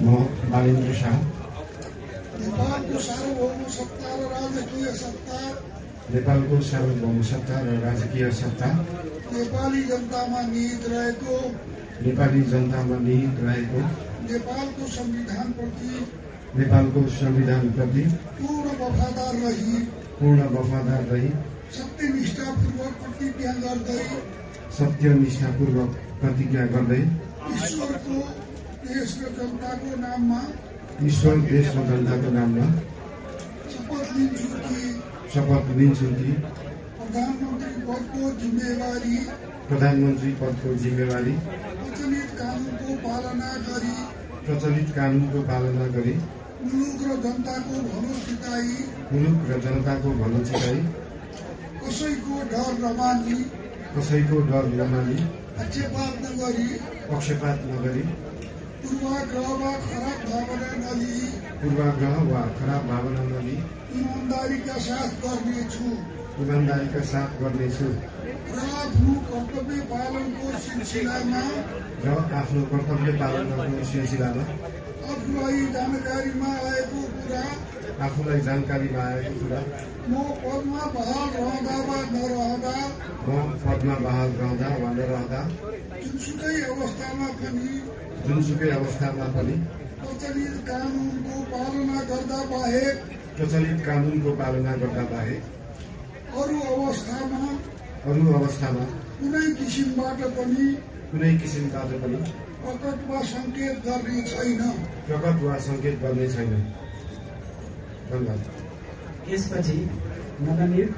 म बालेन्द्र शाह नेपालको सार्वभौम सत्ता र राजकीय सत्ता नेपालको सार्वभौम सत्ता र राजकीय सत्ता नेपाली जनतामा निहित रहेको नेपाली जनतामा निहित रहेको नेपालको संविधानप्रति पूर्ण वफादार रही सत्यनिष्ठापूर्वक प्रतिज्ञा गर्दै ईश्वर, देश र जनताको नाममा शपथ लिन्छु कि प्रधानमन्त्री पदको जिम्मेवारी प्रचलित कानुनको पालना गरी मुलुक र जनताको भलो चिताई कसैको डर नमानी पक्षपात नगरी पूर्वाग्रह वा खराब भावना नलिई ईमानदारीका साथ गर्नेछु र आफ्नो कर्तव्य पालनको सिलसिलामा आफूलाई जानकारीमा आएको कुरा म पदमा बहाल रहँदा वा नरहँदा जुनसुकै अवस्थामा पनि प्रचलित कानुनको पालना गर्दा बाहेक अरू अवस्थामा कुनै किसिमबाट पनि प्रकट वा संकेत गर्ने छैन। यसपछि नवनियुक्त